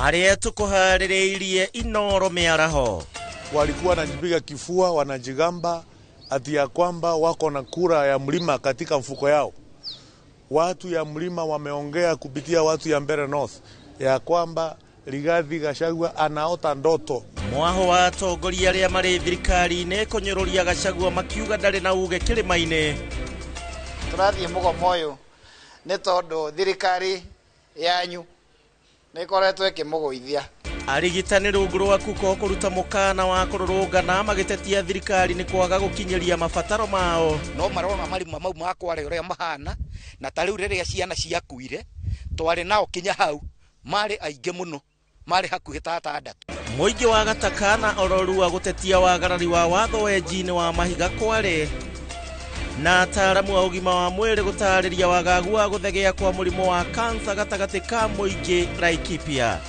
Marĩa tũkũharĩrĩirie Inoro mĩaraho. Walikuwa wanajipiga kifua, wanajigamba ati ya kwamba wako na kura ya mlima katika mfuko yao. Watu ya mlima wameongea kupitia watu ya Mbeere North ya kwamba Rigathi Gachagua anaota ndoto. Mwaho wa atongoria arĩa marĩ thirikari-inĩ kũnyũrũria Gachagua makiuga ndarĩ na uge kĩrĩma-inĩ. Tũrathiĩ mũgomo ũyũ nĩ tondũ thirikari yanyu nĩ ĩkoretwo ĩkĩmũgũithia. Arigitani rungu rwa kuko kũruta mũkana wa kũrũrũngana magĩtetia thirikari nĩ kwaga gũkinyĩria mabataro mao. No marona marima mau ma Kware ũrĩa mahana, na ta rĩu rĩrĩa ciana ciakuire twarĩ nao kinya hau marĩ aingĩ mũno, marĩ hakuhĩ ta atandatũ. Mũingĩ wa Gataka na Ororua gũtetia wagarari wa watho wenji-inĩ wa mahiga Kware. Na ataaramu a ũgima wa mwĩrĩ gũtarĩria wagagu wa gũthegea kwa mũrimũ wa kansa gatagatĩ ka mũingĩ Laikipia.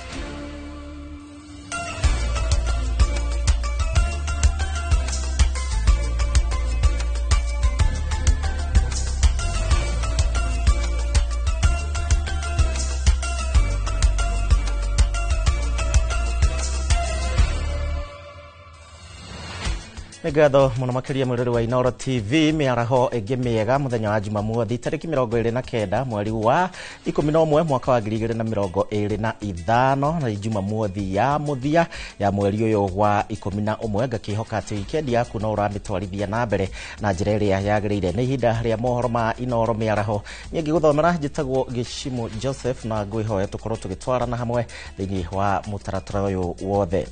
Ngatho muno makiria mwirori wa Inoro TV mĩaraho ĩngĩ mĩega mũthenya wa Jumamothi tarĩki 29 mweri wa 11 mwaka wa 2025 na Jumamothi ya mũthia ya mweri ũyũ wa 11. Ngakĩhoka atĩ wikendi yaku no ũramĩtwarithia na mbere na njĩra ĩrĩa yagĩrĩire. Nĩ ihinda rĩa mohoro ma Inoro mĩaraho, niĩ ngĩgũthomera njĩtagwo Gĩcimu Joseph na ngwĩhoya tũkorwo tũgĩtwarana hamwe thĩinĩ wa mũtaratara ũyũ wothe.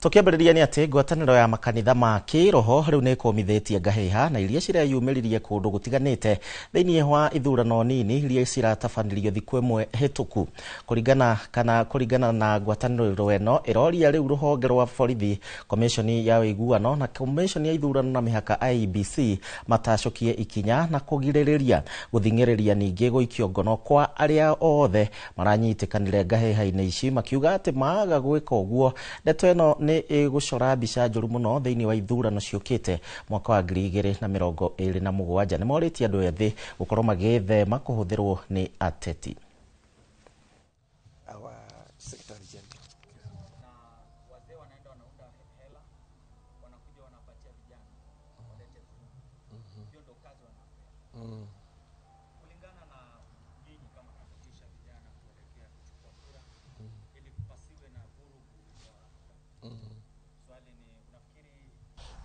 Tũkĩambĩrĩria nĩ atĩ ngwatanĩro ya makanitha ma kĩroho rĩu nĩ ĩkũmithĩtie ngahĩha na iria cireyumĩririe kũndũ gũtiganĩte thĩinĩ wa ithurano nini iria ciratabanirio thikũ ĩmwe hĩtũku. Kũringana na ngwatanĩro ĩno ĩroria rĩu rũhonge rwa borithi, komishoni ya ũiguano na komishoni ya ithurano na mĩhaka IEBC matacũkie ikinya na kũgirĩrĩria gũthing'ĩrĩria ningĩ gũikio ngono kwa arĩa othe maranyitĩkanire ngahĩha-inĩ ici, makiuga atĩ maaga gwĩka ũguo ndeto ĩno nĩ ĩgũcora mbica njũru mũno thĩinĩ wa ithurano ciũkĩte mwaka wa 2027. Nĩ morĩtie andũ ethĩ gũkorwo magĩthema kũhũthĩrwo nĩ ateti.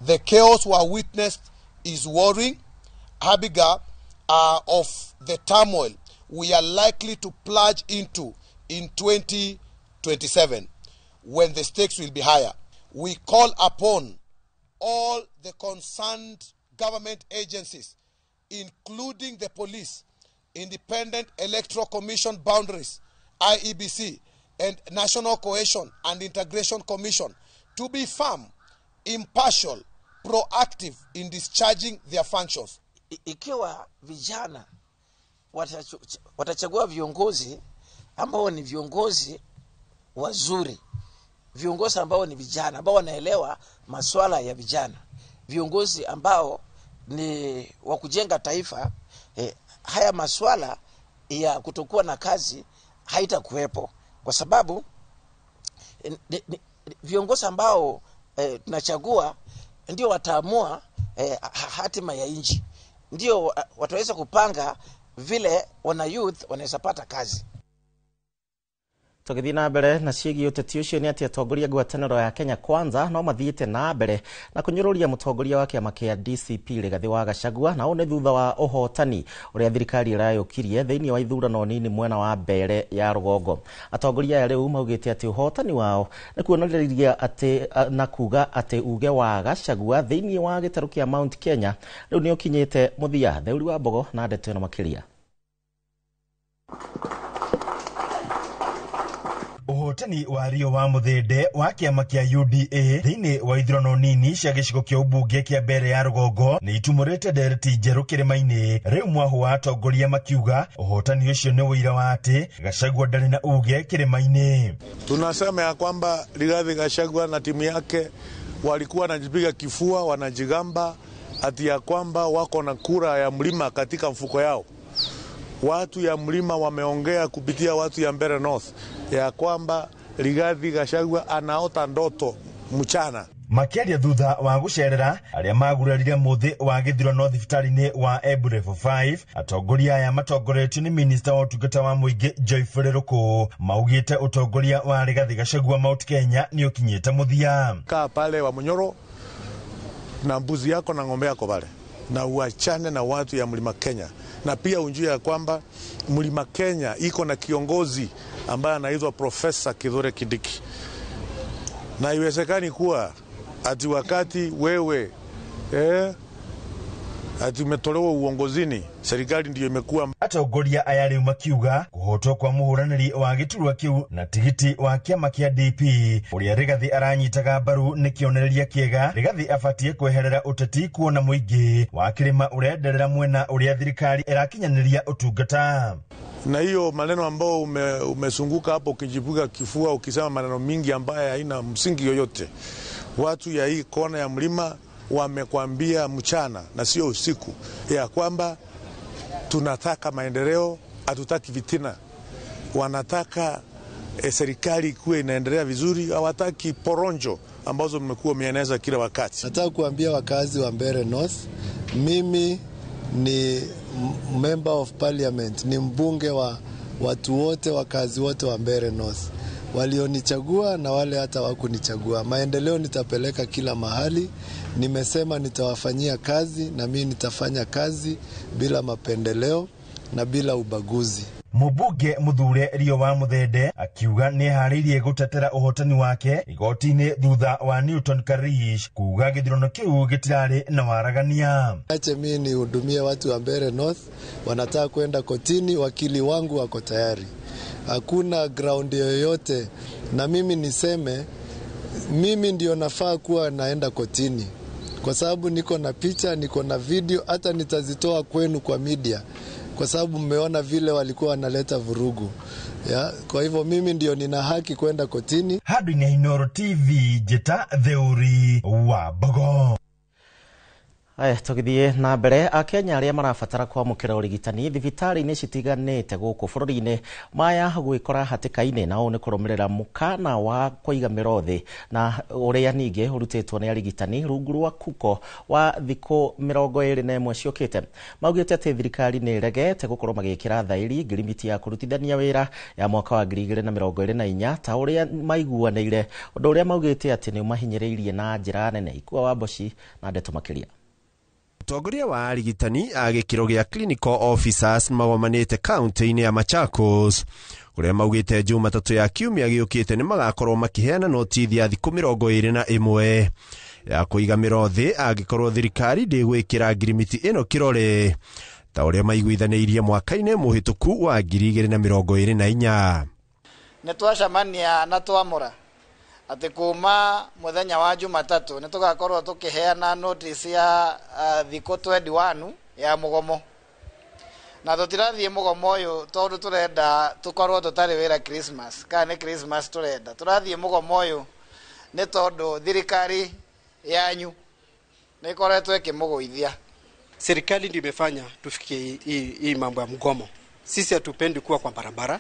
The chaos we witnessed is worrying. Abigail, of the turmoil we are likely to plunge into in 2027, when the stakes will be higher. We call upon all the concerned government agencies, including the police, Independent Electoral Commission boundaries, IEBC, and National Cohesion and Integration Commission, to be firm, impartial, proactive in discharging their functions. Ikiwa vijana watachagua viongozi ambao ni viongozi wazuri, viongozi ambao ni vijana, ambao wanaelewa masuala ya vijana, viongozi ambao ni wa kujenga taifa, haya masuala ya kutokuwa na kazi haitakuwepo, kwa sababu viongozi ambao tunachagua ndio wataamua hatima ya nchi, ndio wataweza kupanga vile wana youth wanaweza pata kazi. Tũgĩthiĩ na mbere na ciĩgiĩ ũteti ũcio nĩ atĩ atongoria ngwatanĩro ya Kenya Kwanza no mathiĩte na mbere na kũnyũrũria mũtongoria wa kĩama kĩa DCP Rigathĩ wa Gachagua, na ũũ nĩ thutha wa ũhotani ũrĩa thirikari ĩrayũkirie thĩinĩ wa ithurano nini mwena wa Mbeere ya rũgongo. Atongoria aya rĩu maugĩte atĩ ũhotani wao nĩ kuonereria atĩ na kuga atĩ uge wa Gachagua thĩinĩ wa gĩtarũ kĩa Mount Kenya rĩu nĩ ũkinyĩte mũthia. Theuri wa Mbogo na ndeto ĩno makĩria. Ũhotani wa Rio wa Mũthĩndĩ wa kĩama kĩa UDA thĩinĩ wa ithurano nini cia gĩcigo kĩa ũmbunge kĩa Mbeere ya rũgongo nĩ itumũrĩte ndereti njerũ kĩrĩma-inĩ. Rĩu mwaho wa atongoria makiuga ũhotani ũcio nĩ ũira wa atĩ Gachagua ndarĩ na uge kĩrĩma-inĩ. Tunasema ya kwamba Rigathi Gachagua na timu yake walikuwa wanajipiga kifua, wanajigamba ati ya kwamba wako na kura ya mlima katika mfuko yao. Watu ya mlima wameongea kupitia watu ya Mbeere North ya kwamba Rigathi Gachagua anaota ndoto mchana. Makiaria thutha wa gucerera aria magurarire muthi wa githurano thibitari-ini wa Embu Level 5, atongoria aya matongoretio ni minista wa utungata wa muingi Joyfrey Ruku maugite utongoria wa Rigathi Gachagua Mount Kenya ni ukinyite muthia. Kaa pale wa Munyoro na mbuzi yako na ng'ombe yako pale, na uachane na watu ya Mlima Kenya, na pia unjue ya kwamba Mlima Kenya iko na kiongozi ambaye anaitwa Profesa Kithure Kindiki, na iwezekani kuwa ati wakati wewe ati umetolewa uongozini, serikali ndiyo imekuwa. Atongoria aya riu makiuga kuhotwo kwa muhuraniri wa giturwa kiu na tigiti wa kiama kia DP uria Rigathi aranyitaga mbaru ni kionereria kiega. Rigathi abatie kweherera uteti kuona muingi wa kirima urenderera mwena uria thirikari irakinyaniria utungata. Na hiyo maneno ambao umesunguka hapo ukijipiga kifua ukisema maneno mingi ambayo haina msingi yoyote. Watu ya hii kona ya mlima wamekwambia mchana na sio usiku ya kwamba tunataka maendeleo, hatutaki vitina. Wanataka serikali ikuwe inaendelea vizuri, hawataki poronjo ambazo mmekuwa mieneza kila wakati. Nataka kuambia wakazi wa Mbeere North, mimi ni member of parliament, ni mbunge wa watu wote, wakazi wote wa Mbeere North, walionichagua na wale hata wakunichagua. Maendeleo nitapeleka kila mahali. Nimesema nitawafanyia kazi na mimi nitafanya kazi bila mapendeleo na bila ubaguzi. Mubunge muthure Rio wa Muthende akiuga ni harĩirie gutetera uhotani wake igoti-inĩ thutha wa Newton Karish kuga gĩthurano kĩu gĩtirarĩ na waragania. Ache mimi nihudumie watu wa Mbeere North, wanataka kwenda kotini, wakili wangu wako tayari. Hakuna ground yoyote, na mimi niseme mimi ndio nafaa kuwa naenda kotini kwa sababu niko na picha, niko na video, hata nitazitoa kwenu kwa media kwa sababu mmeona vile walikuwa wanaleta vurugu. Ya, kwa hivyo mimi ndio nina haki kwenda kotini. Handũ-inĩ Inooro TV, Njĩta Theuri wa Mbogo. Aya, tũgĩthiĩ na mbere, Akenya arĩa marabatara kwamũkĩra ũrigitani thibitarĩ-inĩ citiganĩte gũkũ bũrũri-inĩ maya gwĩkora hatĩka-inĩ, na ũũ nĩ kũrũmĩrĩra mũkana wa kũiga mĩro thĩ na ũrĩa ningĩ ũrutĩtwo nĩ arigitani rungu rwa kuko wa thikũ 21 ciũkĩte. Maugĩte atĩ thirikari nĩ ĩregete gũkorwo magĩkĩra thaĩri ngirimiti ya kũrutithania wĩra ya mwaka wa 2024 ta ũrĩa maiguanĩire, ũndũ ũrĩa maugĩte atĩ nĩ ũmahinyĩrĩirie na njĩra nene. Ikua wa Mboci na ndeto makĩria. Atongoria wa arigitani a gĩkĩro gĩa clinical officers magomanĩte kaunti-inĩ ya Machakos kũrĩa maugĩte Jumatatũ ya kiumia gĩũkĩte nĩ magakorwo makĩheana notithi ya thikũ 21 ya kũiga mĩro thĩ angĩkorwo thirikari ndĩgwĩkĩra ngirimiti ĩno kĩrore ta ũrĩa maiguithanĩirie mwaka-inĩ mũhĩtũku wa 2024. Nĩ twacemania na twamũra atĩ kuma muthenya wa Jumatatu nĩ tũgakorwo tũkĩheana notice ya thikũ 21 ya mũgomo, na tũtirathiĩ mũgomo ũyũ tondũ tũrenda tũkorwo tũtarĩ wĩra Christmas kana nĩ Christmas tũrenda. Tũrathiĩ mũgomo ũyũ nĩ tondũ thirikari yanyu nĩ ĩkoretwo ĩkĩmũgũithia. Serikali ndio imefanya tufikie hii mambo ya mgomo. Sisi hatupendi kuwa kwa barabara,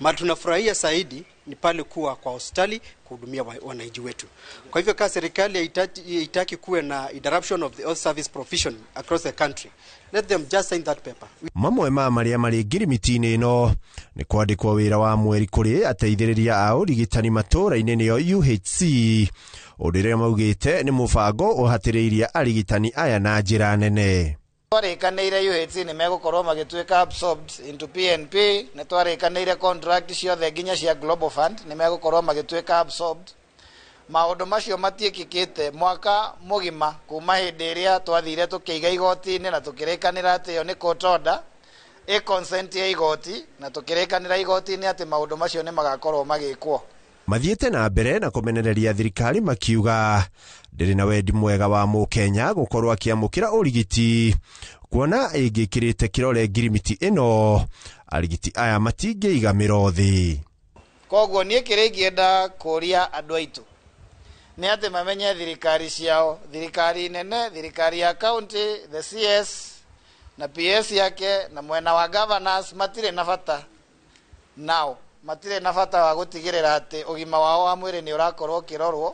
ma tunafurahia zaidi ni pale kuwa kwa hospitali kuhudumia wananchi wetu. Kwa hivyo kama serikali haitaki kuwe na interruption of the health service provision across the country, let them just sign that paper. Mamwe ma marĩa marĩ ngirimiti-inĩ ĩno nĩ kwandĩkwo wĩra wa mweri kũrĩ ateithĩrĩria a ũrigitani matũũra-inĩ nĩyo UHC, ũndũ ũrĩa maugĩte nĩ mũbango ũhatĩrĩirie arigitani aya na njĩra nene. Twarĩkanĩire UHC nĩ megũkorwo magĩtuĩka absorbed into PNP, nĩ twarĩkanĩire contract ciothe nginya cia Global Fund nĩ megũkorwo magĩtuĩka absorbed. Maũndũ macio matiĩkĩkĩte mwaka mũgima kuma hĩndĩ ĩrĩa twathire tũkĩiga igoti-inĩ na tũkĩrĩkanĩra atĩ ĩyo nĩ court order, ĩ consent ya igoti, na tũkĩrĩkanĩra igoti-inĩ atĩ maũndũ macio nĩ magakorwo magĩkwo. Mathiĩte na mbere na kũmenereria thirikari makiuga ndĩrĩ na wendi mwega wa mũkenya gũkorwo akĩamũkĩra ũrigiti kuona ĩngĩkĩrĩte kĩrore ngirimiti ĩno arigiti aya matingĩiga mĩro thĩ. Koguo niĩ kĩrĩa ingĩenda kũria andũ aitũ nĩ atĩ mamenye thirikari ciao, thirikari nene, thirikari ya county, the CS Na PS yake na mwena wa governors matirĩ na bata nao, matirĩ na bata wa gũtigĩrĩra atĩ ũgima wao wa mwĩrĩ nĩ ũrakorwo ũkĩrorwo,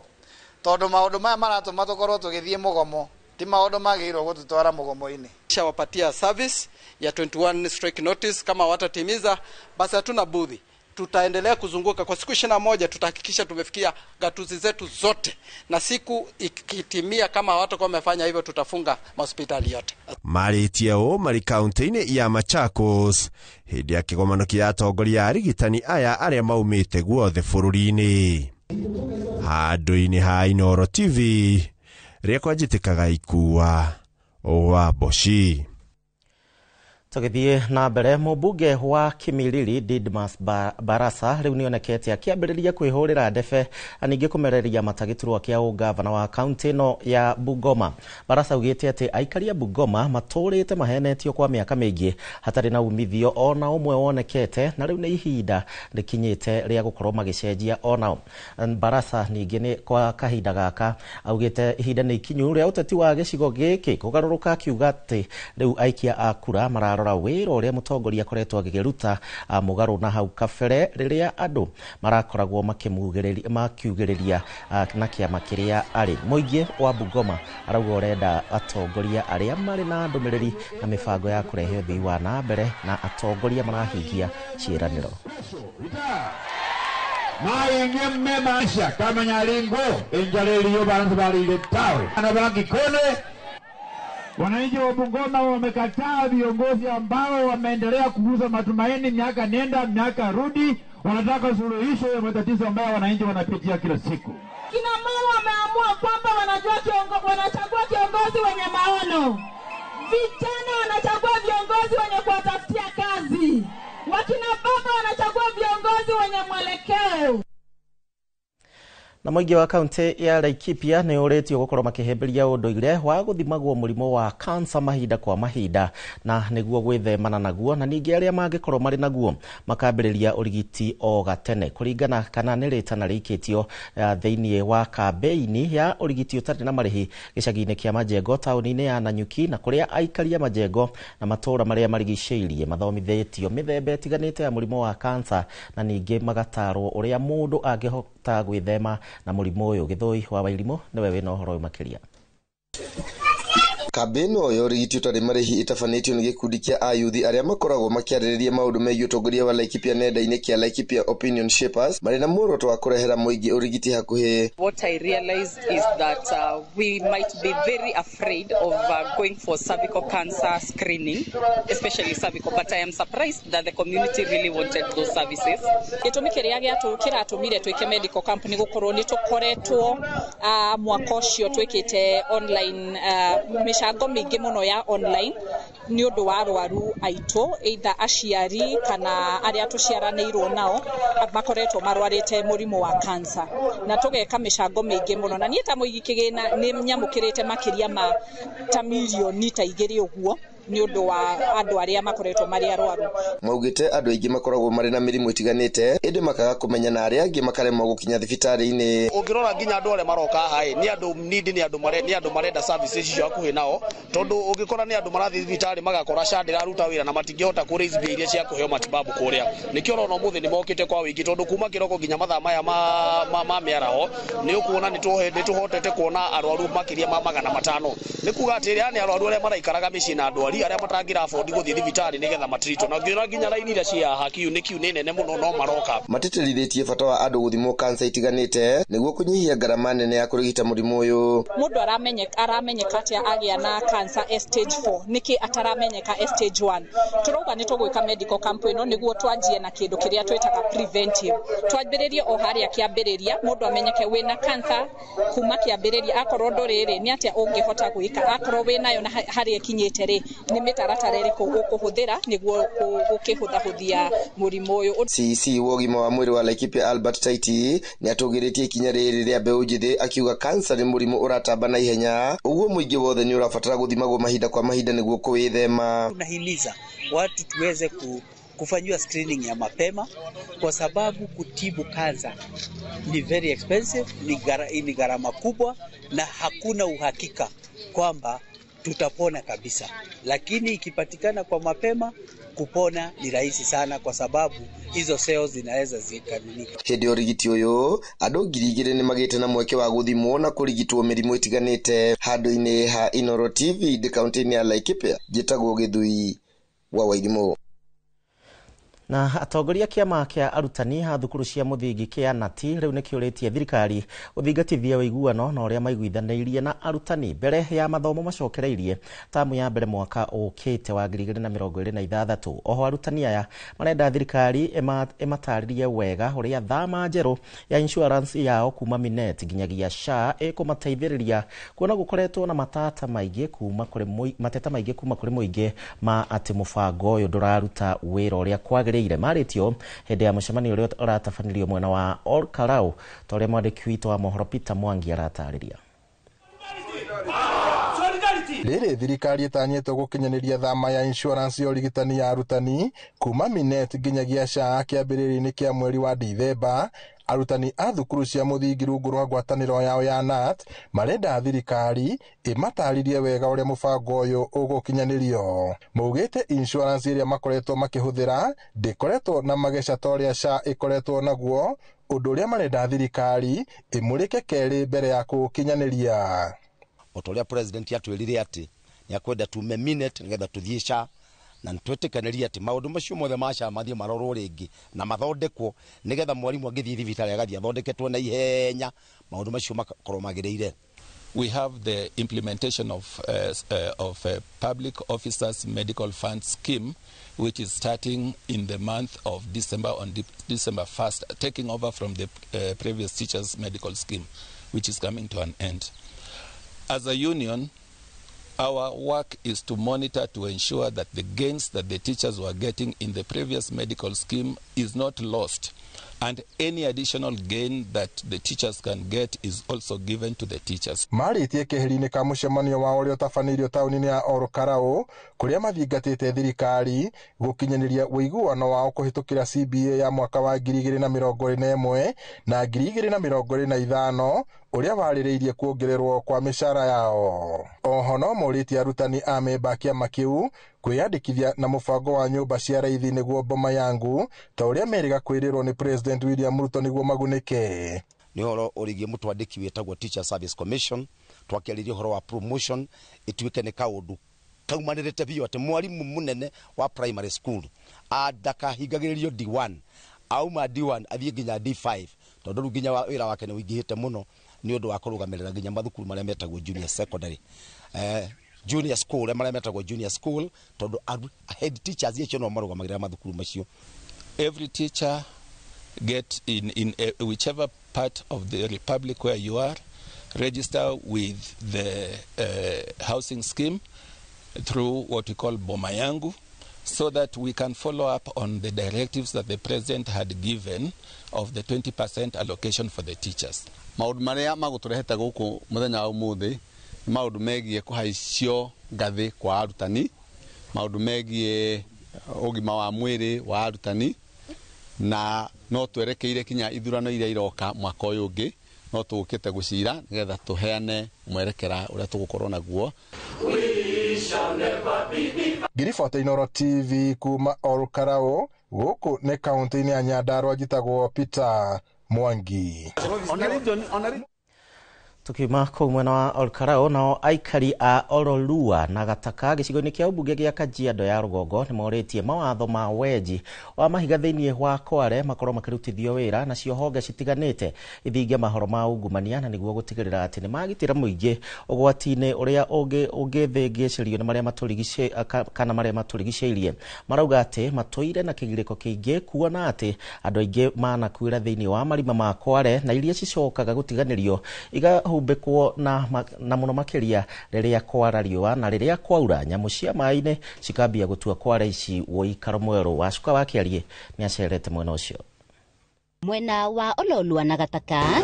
tondũ maũndũ maya maratũma tũkorwo tũgĩthiĩ mũgomo ti maũndũ magĩrĩirwo gũtũtwara mũgomo-inĩ. Shawapatia service ya 21 strike notice, kama watatimiza basi hatuna budhi, tutaendelea kuzunguka kwa siku 21. Tutahakikisha tumefikia gatuzi zetu zote, na siku ikitimia kama hawatakuwa wamefanya hivyo, tutafunga mahospitali yote. Marĩtie ũũ marĩ kaunti-inĩ ya Machakos hĩndĩ ya kĩgomano kĩa atongoria a arigitani aya arĩa maumĩte guothe bũrũri-inĩ. Handũ-inĩ ha Inooro TV rĩakwa njĩtĩkaga ikua wa Boshi. Tũgĩthiĩ na mbere, mũmbunge wa Kimilili Didmas Barasa rĩu nĩonekete akĩambĩrĩria kwĩhũrĩra ndebe na ningĩ kũmereria mata gĩturwa kĩa ũgavana wa kaunti ĩno ya Bungoma. Barasa augĩte atĩ aikari a Bungoma matũrĩte mahenetio kwa mĩaka mĩingĩ hatarĩ na umithio ona ũmwe wonekete, na rĩu nĩ ihinda rĩkinyĩte rĩa gũkorwo magĩcenjia onao. Barasa ningĩ nĩ kwa kahinda gaka augĩte ihinda nĩ ikinyu rĩa ũteti wa gĩcigo gĩkĩ kũgarũrũka, akiuga atĩ rĩu aikia a kura mararora wĩra ũrĩa mũtongoria akoretwo agĩkĩruta mũgarũ na hau kabere rĩrĩa andũ marakoragwo makiugĩrĩria na kĩama kĩrĩa arĩ. Mũingĩ wa Bungoma arauga ũrenda atongoria arĩa marĩ na ndũmĩrĩri na mĩbango ya kũrehe ũthii wa na mbere na atongoria marahingia ciĩranĩro. Wananchi wa Bungoma wamekataa viongozi ambao wameendelea kuuza matumaini miaka nenda miaka rudi. Wanataka suluhisho ya matatizo ambayo wananchi wanapitia kila siku. Kina mama wameamua kwamba wanachagua kiongozi wenye maono. Vijana wanachagua viongozi wenye kuwatafutia kazi. Wakina baba wanachagua viongozi wenye mwelekeo. Na mũingĩ wa kaunti ya Laikipia nĩ ũrĩtio gũkorwo makĩhĩmbĩria ũndũire wa gũthimagwo mũrimũ wa kansa mahinda kwa mahinda na nĩguo gwĩthemana naguo, na ningĩ arĩa mangĩkorwo marĩ naguo makambĩrĩria ũrigiti o gatene kũringana kana nĩ rĩtana rĩikĩtio thĩinĩ wa kambĩini ya ũrigiti ũtarĩ na marĩhi gĩcagi-inĩ kĩa Majengo taũni-inĩ ya Nanyuki, na kũrĩa aikari a Majengo na matũũra marĩa marigicĩirie mathomithĩtio mĩthemba ĩtiganĩte ya mũrimũ wa kansa na ningĩ magatarwo ũrĩa mũndũ angĩhota gwĩthema na mũrimũ ũyũ. Gĩthũi wa Wairimũ nĩwe wĩna ũhoro ũyũ makĩria. Kambĩini ĩyo ũrigiti ũtarĩ marĩhi ĩtabanĩtio nĩ gĩkundi kĩa ayuthi arĩa makoragwo makĩarĩrĩria maũndũ megiĩ ũtongoria wa Laikipia nenda-inĩ kĩa Laikipia Opinion Shapers marĩ na muoroto wa kũrehera mũingĩ ũrigiti hakuhĩ. What I realized is that we might be very afraid of going for cervical cancer screening, especially cervical, but I am surprised that the community really wanted those services. Gĩtũmi kĩrĩa kĩratũmire twĩke medical camp nĩ gũkorwo nĩ tũkoretwo mwaka ũcio twĩkĩte online mĩcango mĩingĩ mũno ya online nĩ ũndũ wa arwaru aitũ, either aciari kana arĩa tũciaranĩirwo nao makoretwo marwarĩte mũrimũ wa cancer, na tũgeka mĩcango mĩingĩ mũno, na niĩ ta mũigi kĩgĩna nĩ nyamũkĩrĩte makĩria ma ta mirioni ta 2 ũguo nĩ ũndũ wa andũ arĩa makoretwo marĩ arwaru. Maugĩte andũ aingĩ makoragwo marĩ na mĩrimũ ĩtiganĩte ĩndĩ makaga kũmenya na arĩa angĩ makaremwo gũkinya thibitarĩ-inĩ. Ũngĩrora nginya andũ arĩa maroka haha nĩ andũ need, nĩ andũ marenda services icio hakuhĩ nao, tondũ ũngĩkora nĩ andũ marathiĩ thibitarĩ magakora SHA ndĩraruta wĩra na matingĩhota kũ raise mbia iria cia kũheo matibabu kũrĩa. Nĩkĩo ũrona ũmũthĩ nĩ mokĩte kwa wĩingĩ, tondũ kuma kĩroko nginya mathaa maya ma mĩaraho nĩ ũkuona nĩ tũhotete kuona arwaru makĩria ma 500. Nĩ kuga atĩ aya nĩ arwaru arĩa maraikaraga mĩciĩ na andũ arĩa matangĩra afford gũthiĩ thibitarĩ nĩgetha matritwo, na ngĩona nginya raini iria cia haha kiu nĩ kiu nĩ nene mũno no maroka. Matĩtĩrithĩtie bata wa andũ gũthimwo kansa itiganĩte nĩguo kũnyihia ngarama nene ya kũrigita mũrimũ ũyũ. Mũndũ aramenyeka atĩa agĩa na cancer stage 4, nĩkĩ ataramenyeka stage 1? Tũrauga nĩ tũgwĩka medical camp ĩno nĩguo twanjie na kĩndũ kĩrĩa twĩtaga preventive, twambĩrĩrie o harĩa kĩambĩrĩria, mũndũ amenyeke wĩna cancer kuma kĩambĩrĩria, akorwo ndũrĩ rĩ nĩ atĩa ũngĩhota gwĩka, akorwo wĩnayo na harĩa ĩkinyĩte rĩ nĩ mĩtaratara ĩrĩkũ ũkũhũthĩra nĩguo gũkĩhũthahũthia mũrimũ ũyũ. CEC wa ũgima wa mwĩrĩ wa Laikipia Albert Taiti nĩ atũgĩrĩtie ikinya rĩrĩ rĩa mbeũ njĩthĩ akiuga kansa nĩ mũrimũ ũratamba na ihenya, ũguo mũingĩ wothe nĩ ũrabatara gũthimagwo mahinda kwa mahinda nĩguo kũwĩthema. Tunahimiza watu tuweze kufanyiwa screening ya mapema kwa sababu kutibu kansa ni very expensive, ni gharama kubwa na hakuna uhakika kwamba tutapona kabisa, lakini ikipatikana kwa mapema, kupona ni rahisi sana, kwa sababu hizo cells zinaweza zikamilika. Hĩndĩ ya ũrigiti ũyũ andũ 2000 nĩ magĩte na mweke wa gũthimwo na kũrigitwo mĩrimũ ĩtiganĩte handũ-inĩ ha Inooro TV ndĩ kaũntĩ-inĩ ya Laikipia. Njĩtagwo Gĩthui wa Wairimũ. Na atongoria kĩama kĩa arutani a thukuru cia mũthingi kĩa NATI rĩu nĩkĩũrĩtie thirikari gũthingatithia ũiguano na ũrĩa maiguithanĩirie na arutani mbere ya mathomo macokereirie tamu ya mbere mwaka ũkĩte wa 2026. Oho arutani aya marenda thirikari ĩmatarĩrie wega ũrĩa thama njerũ ya insurance yao kuma Minet nginyagia SHA ĩkũmateithĩrĩria kuona gũkoretwo na matata maingĩ kuma kũrĩ mateta maingĩ kuma kũrĩ mũingĩ ma atĩ mũbango ũyũ ndũraruta wĩra ũrĩa kwagĩrĩire. Marĩtio hĩndĩ ya mũcemanio ũrĩa ũratabanirio mwena wa Ol Kalou ta ũrĩa mwandĩki witũ wa mohoro Peter Mwangi aratarĩria. Rĩrĩ thirikari ĩtanyĩtwo gũkinyanĩria thama ya insurance ya ũrigitani ya arutani kuma Minet nginyagia SHA kĩambĩrĩria-inĩ kĩa mweri wa Dithemba. Arutani a thukuru cia mũthingi rungu rwa ngwatanĩro yao ya KNUT marenda thirikari ĩmatarĩrie wega ũrĩa mũbango ũyũ ũgũkinyanĩrio. Maugĩte insurance ĩrĩa makoretwo makĩhũthĩra ndĩkoretwo na mageca ta ũrĩa SHA ĩkoretwo naguo, ũndũ ũrĩa marenda thirikari ĩmũrĩke kerĩ mbere ya kũũkinyanĩria. O ta ũrĩa president atwĩrire atĩ nĩ akwenda tume Minet nĩgetha tũthiĩ SHA, na nĩtwetĩkanĩria atĩ maũndũ macio mothe ma SHA mathiĩ marorwo rĩngĩ na mathondekwo nĩgetha mwarimũ angĩthiĩ thibitarĩ agathiĩ athondeketwo na ihenya, maũndũ macio makorwo magĩrĩire. We have the implementation of Public Officers Medical Fund Scheme, which is starting in the month of December, on December 1st, taking over from the previous teachers' medical scheme, which is coming to an end. As a union, our work is to monitor to ensure that the gains that the teachers were getting in the previous medical scheme is not lost, and any additional gain that the teachers can get is also given to the teachers. Marĩtie keheri-inĩ ka mũcemanio wa ũrĩa ũtabanĩirio taũni-inĩ ya Ol Kalou kũrĩa mathingatĩte thirikari gũkinyanĩria ũiguano wao kũhĩtũkĩra CBA ya mwaka wa 2021 na 2025 ũrĩa warĩrĩirie kuongererwo kwa mĩcara yao. Oho no morĩtie arutani a memba kĩama kĩu kwĩyandĩkithia na mũbango wa nyũmba cia raithi nĩguo Boma Yangu ta ũrĩa merĩga kwĩrĩrwo nĩ President William Ruto nĩguo magunĩke. Nĩ ũhoro ũrĩgie mũtwandĩki wĩtagwo Teacher Service Commission, twakĩarĩria ũhoro wa promotion ĩtuĩke nĩ kaũndũ kaumanĩrĩte biũ atĩ mwarimũ mũnene wa primary school ndakahingagĩrĩrio D1, auma D1 athiĩ nginya D5 tondũ rĩu nginya wĩra wake nĩ ũingĩhĩte mũno nĩ ũndũ wa kũrũgamĩrĩra nginya mathukuru marĩa metagwo junior secondary, junior school marĩa metagwo junior school, tondũ head teachers acio no marũgamagĩrĩra mathukuru macio. Every teacher get in whichever part of the republic where you are, register with the housing scheme through what we call Boma Yangu, so that we can follow up on the directives that the president had given of the 20% allocation for the teachers. Maũndũ marĩa magũtũrehete gũkũ mũthenya wa ũmũthĩ nĩ maũndũ megiĩ kũhaicio ngathĩ kwa arutani, maũndũ megiĩ ũgima wa mwĩrĩ wa arutani, na no twerekeire kinya ithurano iria iroka mwaka ũyũ ũngĩ, no tũũkĩte gũcira nĩgetha tũheane mwerekera ũrĩa tũgũkorwo naguo. Ngiribota Inooro TV kuma Ol Kalou gũkũ nĩ kaũntĩ-inĩ ya Nyandarua, njĩtagwo Peter Mwangi. Tukiuma kũu mwena wa Ol Kalou, nao aikari a Ololua na Gataka gĩcigo-inĩ kĩa ũmbunge gĩa Kajiado ya rũgongo nĩ morĩtie mawatho ma wenji wa mahiga thĩinĩ wa Kware makorwo makĩrutithio wĩra nacio honge citiganĩte ithinge mahoro ma ungumania na nĩguo gũtigĩrĩra atĩ nĩ magitĩra mũingĩ ũgwati-inĩ ũrĩa ũngĩthĩngĩcĩrio nĩ marĩa kana marĩa matũrigicĩirie. Marauga atĩ matũire na kĩgirĩko kĩingĩ kuona atĩ andũ aingĩ manakuĩra thĩinĩ wa marima ma Kware na iria cicokaga gũtiganĩrio igahumbĩkwo na mũno makĩria rĩrĩa kwara riũa na rĩrĩa kwaura nyamũ cia maĩ-inĩ cikambia gũtua Kware ici ũikaro mwerũ. Wacuka wa Kĩarie nĩ acerete mwena ũcio. Mwena wa Ololua na Gataka,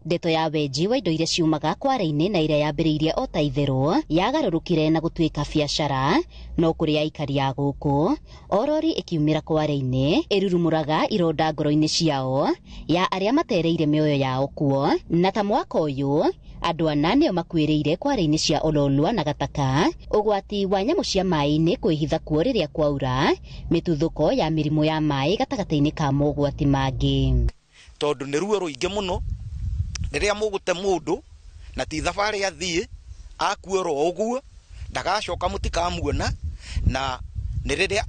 ndeto ya wenji wa indo iria ciumaga Kware-inĩ na iria yambĩrĩirie o ta itherũ yagarũrũkire na gũtuĩka biacara, no kũrĩ aikari a gũkũ orori ĩkiumĩra Kware-inĩ ĩrurumũraga ironda ngoro-inĩ ciao ya arĩa matereire mĩoyo yao kuo, na ta mwaka ũyũ Andũ ana nĩo makuĩrĩire kware-inĩ cia Ololua na Gataka, ũgwati wa nyamũ cia maĩ-inĩ kwĩhitha kuo rĩrĩa kwaura, mĩtuthũko ya mĩrimũ ya maĩ gatagatĩ-inĩ ka mogwati mangĩ. Tondũ nĩ ruo rũingĩ mũno rĩrĩa mũgũte mũndũ na ti thabarĩ athiĩ akue oro ũguo ndagacoka mũtikamuona, na nĩ rĩrĩa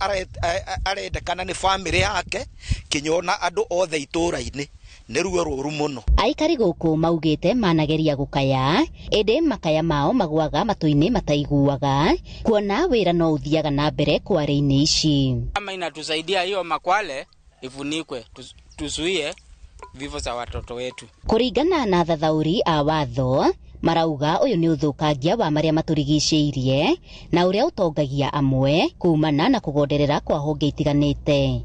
arendekana nĩ bamĩrĩ yake kinya andũ othe itũũra-inĩ nĩ ruo rũru mũno. Aikari gũkũ maugĩte manageria gũkaya ĩndĩ makaya mao magwaga matũ-inĩ mataiguaga, kuona wĩra no ũthiaga na mbere kware-inĩ ici. Kama inatusaidia hiyo makwale ifunikwe tuzuie vifo za watoto wetu. Kũringana na thathauri a watho marauga ũyũ nĩ ũthũkangia wa marĩa matũrigicĩirie na ũrĩa ũtongagia amwe kumana na kũgonderera kwa honge itiganĩte.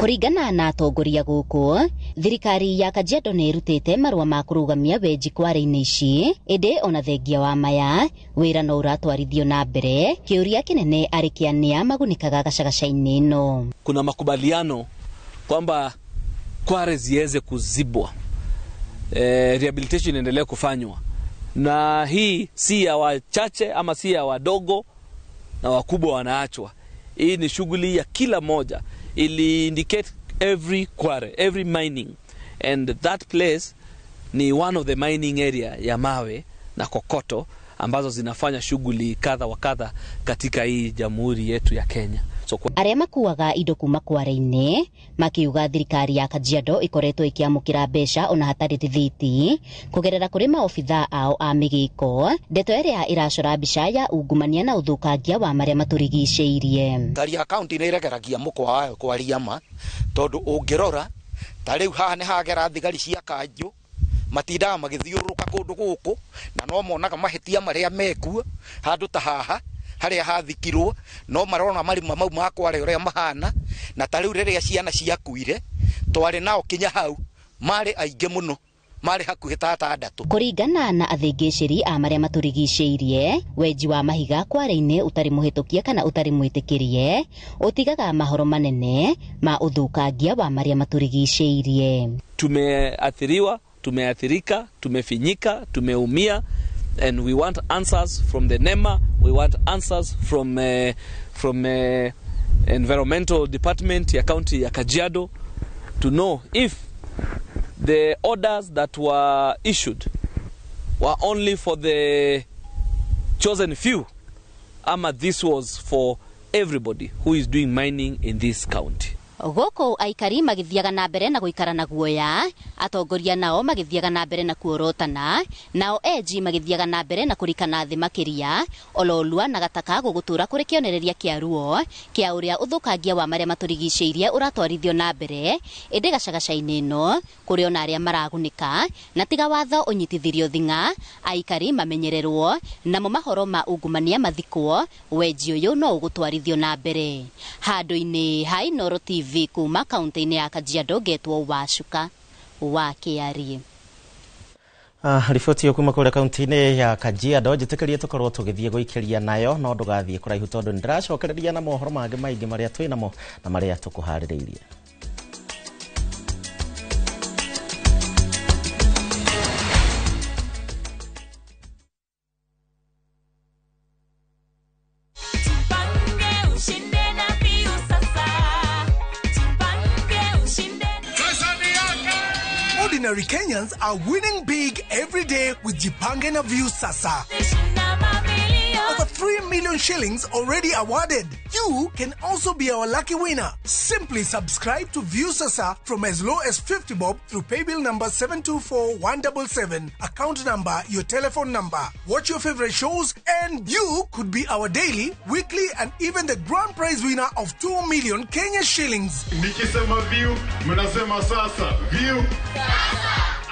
Kũringana na atongoria gũkũ, thirikari ya Kajiado nĩ ĩrutĩte marũa ma kũrũgamia wenji kware-inĩ ici, ĩndĩ ona thengia wa maya wĩra no ũratwarithio na mbere. Kĩũria kĩnene arĩ kĩa nĩa magunĩkaga gacagaca-inĩ ĩno. Kuna makubaliano kwamba kware ziweze kuzibwa, rehabilitation inaendelea kufanywa, na hii si ya wachache ama si ya wadogo na wakubwa wanaachwa. Hii ni shughuli ya kila moja. Ili indicate every quarry, every mining, and that place ni one of the mining area ya mawe na kokoto ambazo zinafanya shughuli kadha wa kadha katika hii jamhuri yetu ya Kenya. So, arĩa makuaga indo kuma kware-inĩ makiuga thirikari ya Kajiado ikoretwo ikiamũkĩra mbeca ona hatarĩ rithiti kũgerera kũrĩ maobithaa ao a mĩgĩko, ndeto ĩrĩa ĩracora mbica ya ungumania na ũthũkangia wa marĩa matũrigicĩirie. Thirikari ya kaunti nĩ ĩregeragia mũkwa wayo kwaria ma, tondũ ũngĩrora ta rĩu haha nĩ hagera thigari cia kanjũ matindaga magĩthiũrũrũka kũndũ gũkũ na no monaga mahĩtia marĩa mekuo handũ ta haha harĩa hathikirwo, no marona marima mau ma kware ũrĩa mahana, na ta rĩu rĩrĩa ciana ciakuire twarĩ nao kinya hau marĩ aingĩ mũno, marĩ hakuhĩ ta atandatũ. Kũringana na athĩngĩcĩri a marĩa matũrigicĩirie, wenji wa mahiga kware-inĩ ũtarĩ mũhĩtũkie kana ũtarĩ mwĩtĩkĩrie ũtigaga mahoro manene ma ũthũkangia wa marĩa matũrigicĩirie. Tumeathiriwa, tumeathirika, tumefinyika, tumeumia, and we want answers from the NEMA, we want answers from environmental department ya county ya Kajiado to know if the orders that were issued were only for the chosen few ama this was for everybody who is doing mining in this county. Gũkũ aikari magĩthiaga na mbere na gũikara na guoya, atongoria nao magĩthiaga na mbere na kuorotana, nao enji magĩthiaga na mbere na kũrikana thĩ makĩria. Ololua na Gataka gũgũtũra kũrĩ kĩonereria kĩa ruo kĩa ũrĩa ũthũkangia wa marĩa matũrigicĩirie ũratwarithio na mbere, ĩndĩ gacagaca-inĩ ĩno kũrĩ ona arĩa maragunĩka, na tiga watho ũnyitithirio thing'a, aikari mamenyererwo, namo mahoro ma ungumania mathikwo, wenji ũyũ no ũgũtwarithio na mbere. Handũ-inĩ ha Inooro TV kuma kaunti-inĩ ya Kajiado, ngetwo Wacuka wa Kĩarie. Riboti ĩyo kuma kũrĩa kaunti-inĩ ya Kajiado njĩtĩkĩrie tũkorwo tũgĩthiĩ gũikĩria nayo, no ndũgathiĩ kũraihu tondũ nĩndĩracokereria na mohoro mangĩ maingĩ marĩa twĩ namo na marĩa tũkũharĩrĩirie. Ordinary Kenyans are winning big every day with Jipange na Viusasa. Over 3 million shillings already awarded. You can also be our lucky winner. Simply subscribe to Viusasa from as low as 50 bob through paybill number 724177, account number, your telephone number. Watch your favorite shows and you could be our daily, weekly and even the grand prize winner of 2 million Kenya shillings. Nikisema view, mnasema sasa. View.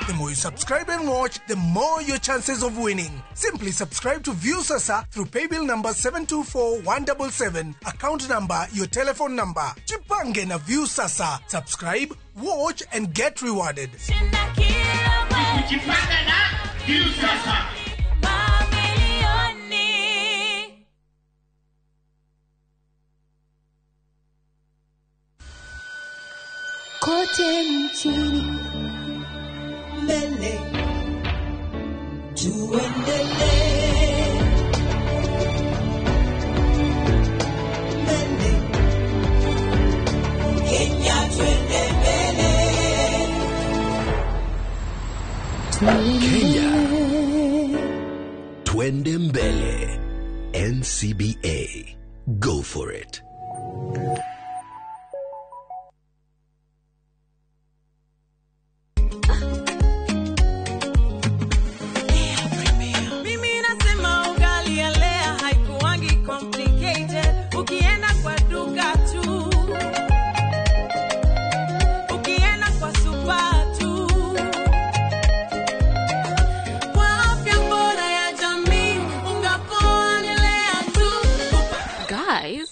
The more you subscribe and watch, the more your chances of winning. Simply subscribe to Viusasa through paybill number 724177, account number, your telephone number. Jipange na Viusasa. Subscribe, watch and get rewarded. Jipange na Viusasa. Kote nchini mbele. Kenya Twende Mbele. NCBA. Go for it. Mimi nasema ugali ya Lea haikuangi complicated. Ukienda kwa duka tu, ukienda kwa super tu, kwa afya bora ya jamii, unga poa ni Lea tu. Guys,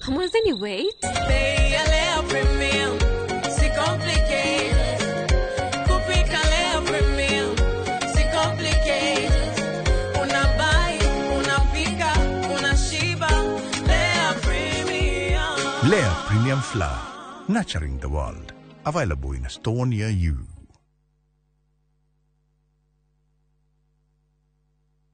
hamwezeni wait? Bei ya Lea Premium, si complicated. Kupika Lea Premium, si complicated. Unabuy, unapika, unashiba. Lea Premium. Lea Premium Flour, nurturing the world. Available in a store near you.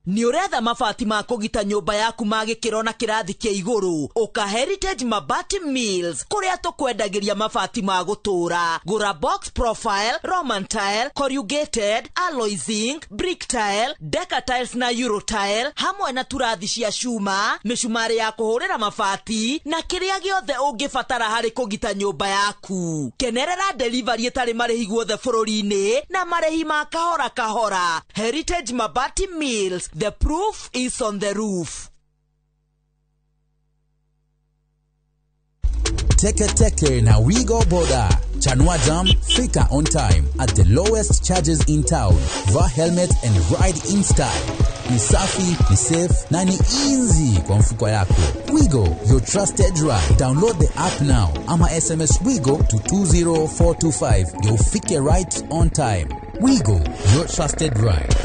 Nĩ ũretha mabati ma kũgita nyũmba yaku ma gĩkĩro na kĩrathi kĩa igũrũ? Ũka Heritage Mabati Mills, kũrĩa tũkwendagĩria mabati ma gũtũũra. Gũra box profile, Roman tile, corrugated, alloy zinc, brick tile, deca tiles na euro tile, hamwe na turathi cia cuma, mĩcumarĩ ya kũhũrĩra mabati na kĩrĩa gĩothe ũngĩbatara harĩ kũgita nyũmba yaku. Kenerera delivery ĩtarĩ marĩhi guothe bũrũri-inĩ na marĩhi ma kahora kahora. Heritage Mabati Mills, the proof is on the roof. Teke Teke na Wigo Boda. Chanua Jam, fika on time at the lowest charges in town. Vaa helmet and ride in style. Ni safi, ni safe na ni easy kwa mfuko yako. Wigo, your trusted ride. Download the app now ama SMS Wigo to 20425. You'll fike right on time. Wigo, your trusted ride.